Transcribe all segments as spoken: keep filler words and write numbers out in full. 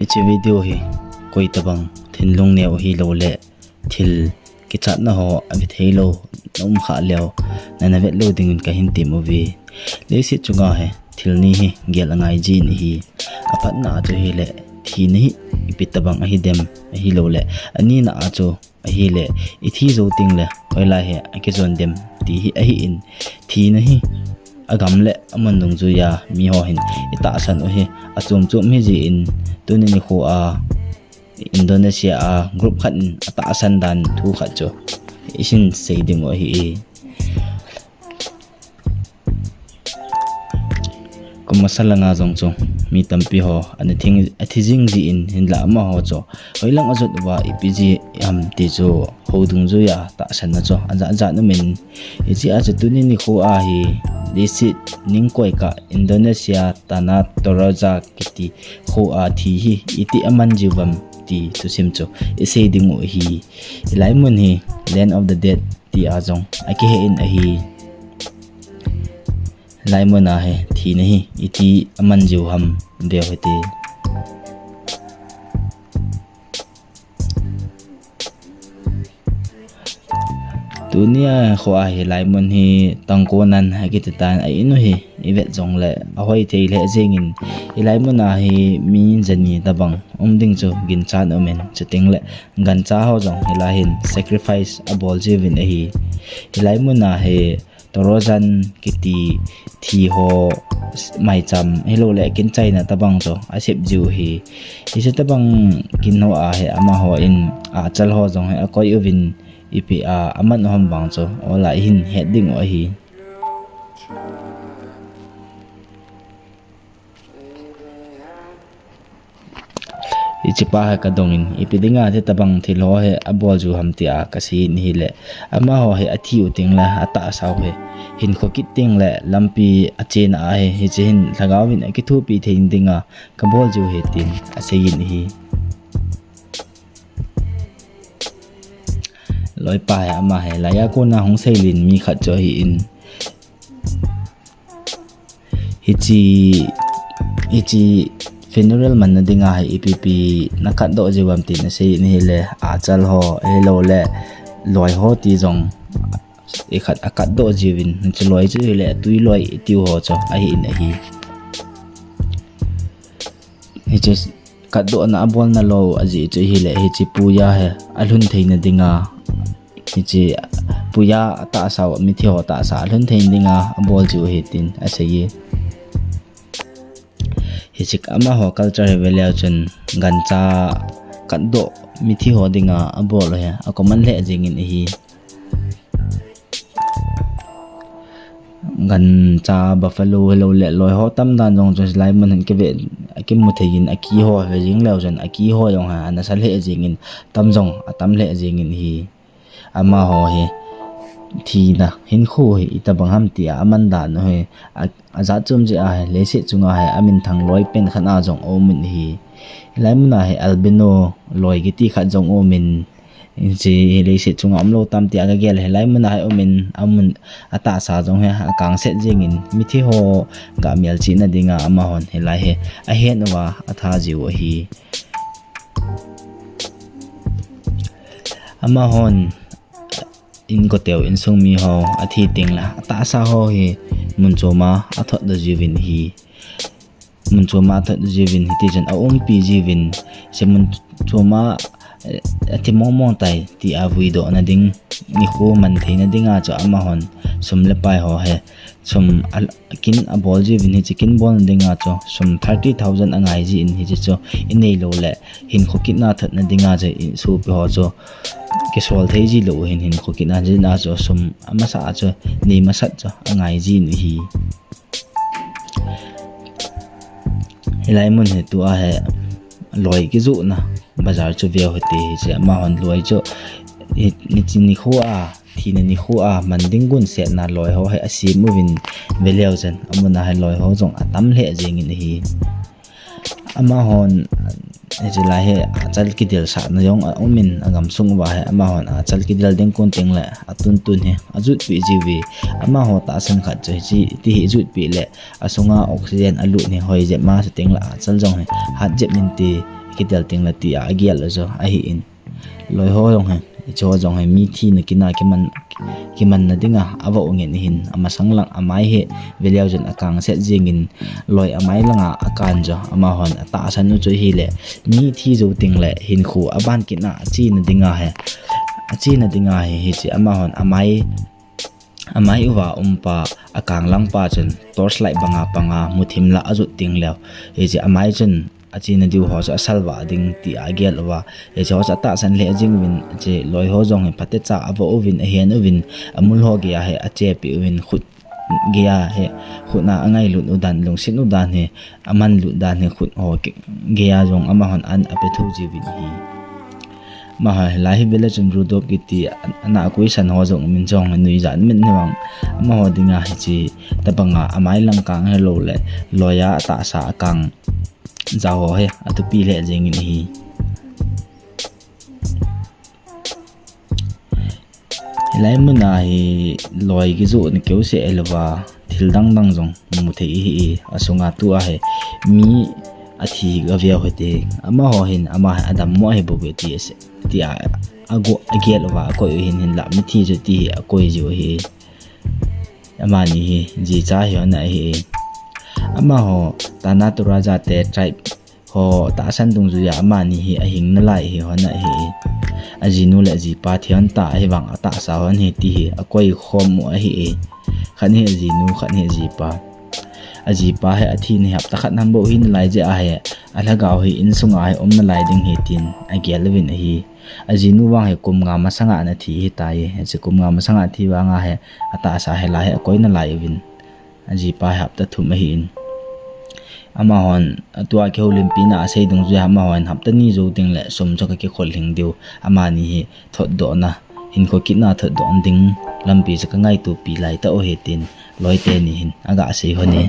Hiche video hi koi tabang thinlung neo hilou le thil kichatna ho avet thei lou na um kha leu, nana vet lou dingin kahin tem uve. Leiset chunga hi thil ni hi gel angai jin ahi. Apatna a chu hile thina hi ipi tabang ahi dem, ahilou le anina a chu ahile ithi jou teng le hoilai hi akijon dem ti hi ahin, thina hi agam le amun dungjuiya miho hin itahsan u hi achom chom hi jin, tuni nikho a Indonesia a group khat in atahsan dan thu khat chu ihin sei ding u ahi. Kum masa langa jong chu mi tampi ho ana thi jing jin, hinlah amaho chu hoilang ajot uva ipi ji ham ti chu hou dungjuiya tahsanna chu ajat jat umin, hichea chu tuni nikho a hi leiset ningkoi kah Indonesia Tanah Toraja kiti kho a thi hi iti aman jiu ham ti thusim chu isei ding u ahi. Hilai mun hi Land of the Dead tia jong akihe in ahi. Hilai mun a hi thina hi iti aman jiu ham veu hite. Tunia kho a hilai mun hi Tangkonan akiti tan, a in u hi ivet jongle ahoi thei lheh jengin, hilai mun a hi mi jani tabang um ding chu ginchat umin, chuteng le gancha ho jong hilai hin sacrifice abol jiuvin ahi. Hilai mun a hi Toraja kiti thi ho maicham hilou le kin chaina tabang chu asep jiu ahi. Hiche tabang kin ho a hi amaho in achal ho jong hi akoi uvin, ipi a aman u ham vang chu hoilai hin het ding u ahi. Hiche pa hi kadongin ipi dinga hitabang thil ho hi abol jiu ham tia kasei in ahile, amaho hi athi u teng le atahsa u hi hinkho kit teng le lampi achena ahi, hiche hin lhagao in akithopi thei dinga kabol jiu ahi tin asei in ahi. Loipa hi ama hi laiya kona hung seilen mi khat chu ahin, hiche, hiche funeral manna dinga hi ipi ipi nakatdoh jiu ham tin asei in ahile, achal ho hilou le loi ho ti jong ikhat akatdoh jiuvin, hiche loi chu hile tui loi itiu ho chu ahin ahi. Hiche katdohna abolna lou ajeh chu hile, hiche puja hi alhun theina dinga, hiche puja atahsa u, mithi ho tahsa alhun theina dinga abol jiu ahi tin asei e. Hiche amaho culture hi veleu chun gancha katdoh mithi ho dinga abol u hi acommon lheh jengin ahi. Gancha buffalo hilou le loi ho tam dan jong chu hilai mun hin kive, akimu thei in, akiho ve jing leu chun akiho jong hi anasa lheh jengin, tam jong atam lheh jengin ahi. Amaho hi thina hinkho hi itabang ham tia aman dan u hi ajat chom jeh a hi leiset chunga hi aminthang loi pen khat a jong aumin ahi. Hilai mun a hi albino loi kiti khat jong aumin, hiche hi leiset chunga umlou tam tia kagel, hilai mun a hi aumin, amun atahsa jong hi akangset jengin, mithi ho ga melchihna dinga amahon hilai hi ahet uva atha jiu ahi. Amahon inkote u insung mi ho athi teng le atahsa ho hi mun choma athotdoh jiuvin ahi. Mun choma athotdoh jiuvin, hitichun aumpi jiuvin, hiche mun choma athi mong mong tai tia vuidohna ding nikho man theina dinga chu amahon sum le pai ho hi sum a, kin abol jiuvin, hiche kin bolna dinga chu sum thirty thousand angai jin, hiche chu inei lou le hinkho kitna thotna dinga chu isopi ho chu kisol thei ji lou hin, hinkho kitna dinga chu sum amasa a chu nei masat chu angai jin ahi. Hilai mun hi tua hi loi kijohna bazar chu veu hite, hiche amahon loi chu niche nikho a, thina nikho a man ding gunsetna loi ho hi asem uvin, veleu chun amun a hi loi ho jong atam lheh jengin ahi. Amahon hiche lai hi achal kidelsahna jong aumin, agamsung uva hi amahon achal kidel ding kon teng le atuntun hi ajutpeh jiuve. Amaho tahsan khat chu hiche ti hi ijutpeh le asunga oxygen alut hi hoi jep ma, chuteng le achal jong hi hat jep inte. kitel tengle tia agel u chu ahin. Loi ho jong hi, hiche ho jong hi, mi thina kina kiman, kimanna dinga ava u ngen ahin, amasang lang amai hi veleu chun akang set jingin, loi amai langa akan chu amahon atahsan u chu hile, mi thi jou tengle hinkho aban kitna achena dinga hi, achena dinga hi, hiche amahon amai, amai uva umpa, akang langpa chun torchlight banga panga muthim la ajot tengleu, hiche amai chun achena diu ho chu asalvah ding tia agel uva, hiche ho chu atahsan lheh jing uvin, hiche loi ho jong hi phatecha ava uvin, ahen uvin, amul ho geiya hi achepi uvin, khut geiya hi, khutna angailut u dan, lungset u dan hi, amanlut dan hi, khut ho geiya jong amahon an ape thou jiuvin ahi. Amaho hilai hi veleu chun Rudolph kiti ana koisan ho jong umin, jong nuijat min ni vang, amaho dinga hiche tobanga amai lang kang hiloule, loiya atahsa akang jao ho hi atupi lheh jengin ahi. Hilai muna hi loi kijoh ni keuseh ahilouva, thil dang dang jong mu thei ahi, asunga tua hi mi athi gaveu hite, amaho hin ama hi adammo ahi bouve ti ase, tia ago, agel uva akoi u hin, hinla mithi chu ti hi akoi jiu ahi. Amani hi jicha hi hon ahi. Amaho Tana Turaja te tribe ho tahsan dungjuiya amani hi ahing nalai hi hon ahi. Ajinu le ajipa thi hon ta ahivang atahsa hon hi ti hi akoi khom u ahi. Khat hi ajinu, khat hi ajipa. Ajipa hi athina hi hapta khat ham bou hi nalai jeh ahi, alhagao hi insunga hi um nalai ding ahi tin agel uvin ahi. Ajinu vang hi kum nga masanga ana thi ahitai, hiche kum nga masanga athi vanga hi atahsa hilai hi akoi nalai uvin. Ajipa hi hapta thum ahin. Amahon, atua kihoulimpina asei dungjuiya amahon hapta ni jou tengle sum chu kakikhol lhing diu, amani hi thotdohna, hinkho kitna thotdoh ding lampi chu kangaitopi laitah u ahi tin, loi teni hin aga sei hon e.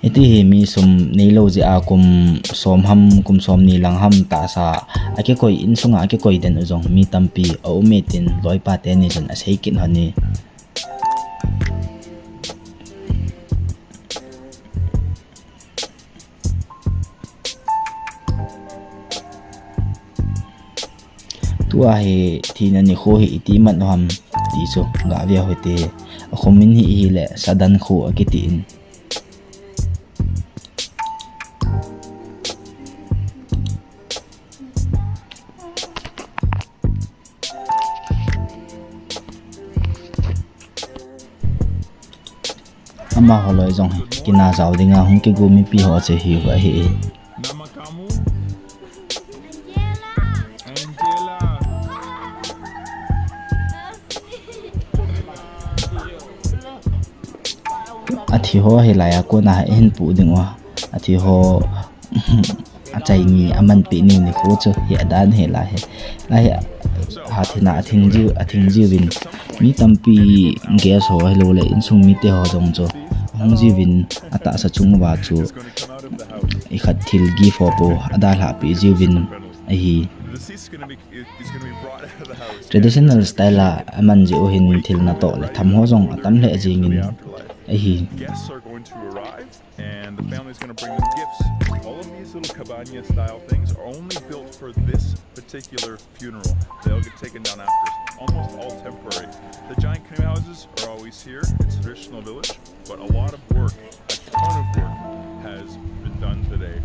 Hiti hi mi sum neilou jeh a kum som ham, kum somni lang ham tahsa akikoi, insunga akikoi den u jong mi tampi aume tin loipa teni chun asei kit hon e. Tua hi thina nikho hi iti man u ham ti chu gave u hite. Akhomin hi ihile Sadan kho akitin. Amaho loi jong hi kina jao dinga hung kigo mipi ho chu hiu ahi. Athi ho hilai a kona ahin pu ding uva. Athi ho achaini amanpeh niu nikho chu hi adan hilai hi. Lai hi, ha thina athing jiu, athing jiuvin. Mi tampi guest ho hiloule insung mite ho jong chu ahung jiuvin, atahsa chung uva chu ikhat thil gift ho po adalhah peh jiuvin ahi. Traditional style a aman jeh u hin thil natoh le tham ho jong atam lheh jengin ahi. And the family's gonna bring them gifts. All of these little cabana style things are only built for this particular funeral. They'll get taken down after. Almost all temporary. The giant canoe houses are always here. It's a traditional village, but a lot of work, a ton of work has been done today.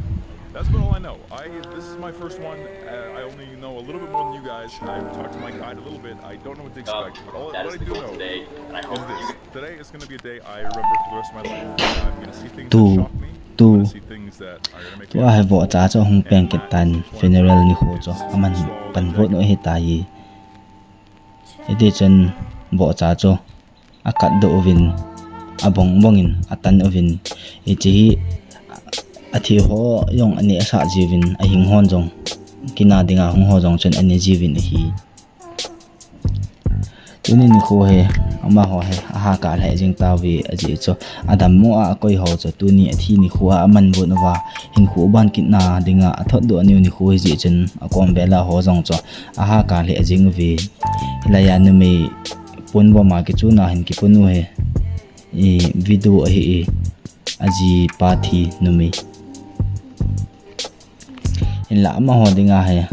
That's about all I know. I, this is my first one. Uh, I only know a little bit more than you guys. I've talked to my guide a little bit. I don't know what to expect. But all, what I do know is this. Today is gonna be a day I remember for the rest of my life. I'm gonna see things that shock me. I'm gonna see things that are gonna make me. Tua hi vohcha chu ahung peng kit tan, funeral nikho chu aman pan vot u ahitai. Hiti chun vohcha chu akatdoh uvin, abong bongin atan uvin, hiche hi athi ho jong anehsah jiuvin, ahing hon jong, kina dinga hung ho jong chun ane jiuvin ahi. Tuni nikho hi, amaho hi, ahahkah lheh jeng tauve, ajeh chu, adammo a akoi ho chu, tuni athi nikho a aman vot uva, hinkho uban kitna dinga athotdoh niu nikho hijeh chun, akom vel a ho jong chu, ahahkah lheh jeng uve. Hilai a numei Pon bom a kichuna hin kipon u hi. I video ahi e. Aji pa thi numei. Hinla amaho dinga hi,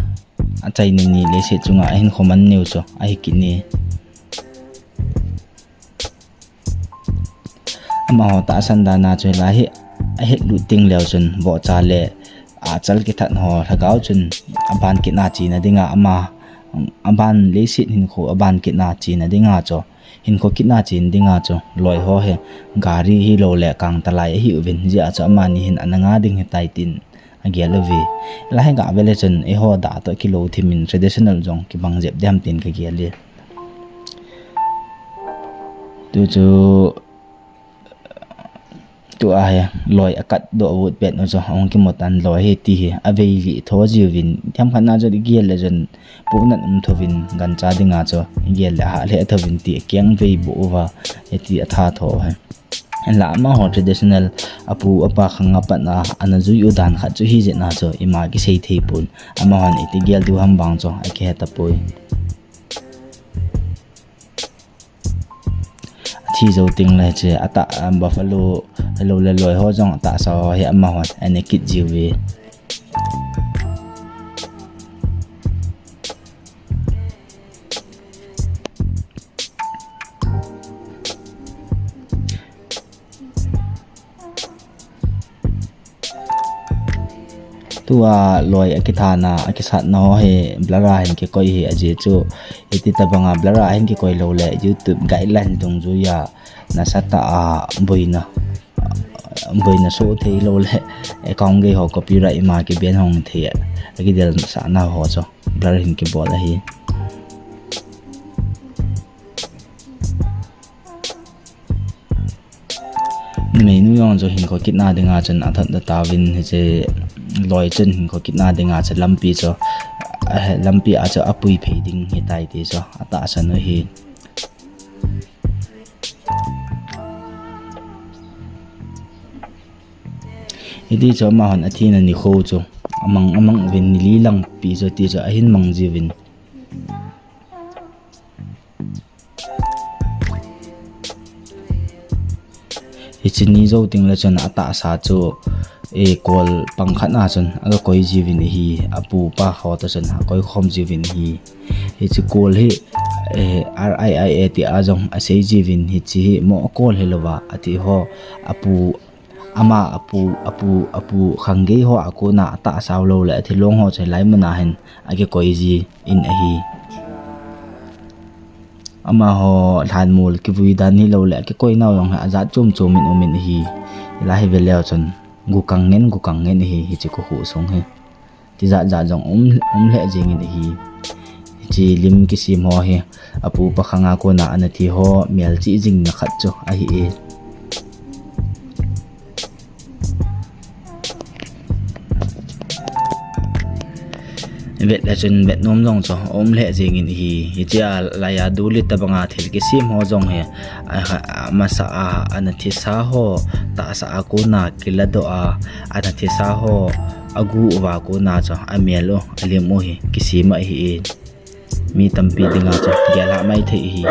achaina ni leiset chunga ahinkho man neo chu ahi kit e. Amaho tahsan dan a chu hilai hi ahet lut ding leu chun, vohcha le achal kithat ho lhagao chun aban kit a chena dinga ama, aban leiset hinkho aban kit a chena dinga chu, hinkho kit a chena dinga chu loi ho hi gari hilou le kangtalai ahiuvin, hijeh a chu amani hin ana nga ding ahitai tin agel uve. Hilai hi gah ve le chun eiho dah toh kilou thim in traditional jong kibang jep ding ham tin kagel e. Tu chu, tua hi loi akat doh vut pet u chu ahung kimu tan, loi hi ti hi avei lih tho jiuvin, themkhat na chu igel le chun pohnat um thouvin, gancha dinga chu igel le ahah lheh thouvin ti akeng vei boh uva, hiti atha tho hi. Hinla amaho traditional apu apa khang a pat a ana jui u dan khat chu hijeh a chu ima kisei thei pon, amahon iti gel diu ham vang chu akihe tapoi. Athi jou teng le hiche atah, a, buffalo hilou le loi ho jong atahsa ho hi amahon ana kit jiuve. Tua loi akithana, akisatna ho hi blur a hin kikoi hi, ajeh chu hiti tobanga blur a hin kikoi lou le YouTube guideline dungjuiya nasatah a boina, boina soh thei lou le account gei ho copyright ima kiban hong thei a, akidelsahna ho chu blur hin kibol ahi. Numeinu jong chu hinkho kitna dinga chun athot tauvin, hiche loi chun hinkho kitna dinga chu lampi chu, eh, lampi a chu apui phei ding ahitai ti chu atahsan u ahi. Hiti chu amahon athina nikho chu amang, amang uvin, ni li lang pi chu ti chu ahin mang jiuvin. Hiche ni jou teng le chun atahsa chu, eh, kol pang khat na chun aga koi jiuvin ahi, apu apa ho toh chun akoi khom jiuvin ahi. Hiche kol hi, eh, R I I A ti a jong asei jiuvin, hiche hi mo kol hilouva ati ho, apu, ama apu, apu, apu khang gei ho a kona atahsa u lou le athilong ho chu hilai mun a hin akikoi jin ahi. Amaho lhanmol kivui dan hilou le akikoi nau jong hi ajat chom chom in um in ahi. Hilai hi ve leu chun gukang ngen, gukang ngen ahi, hiche kokhuh sung hi. Tijat jat jong um, um lheh jeng in ahi. Hiche lim kisem ho hi apu apa khang a kona ana thi ho melchih jing na khat chu ahi e. Vet le chun vet nom jong chu um lheh jeng in ahi. Hiche a laiya duli tobanga thil kisem ho jong hi, a, a, masa a ana thisa ho tahsa a kona kiladoh a, ana thisa ho agu uva kona chu amel u, alim u hi kisem ahi e. Mi tampi dinga chu gel a mai thei ahi.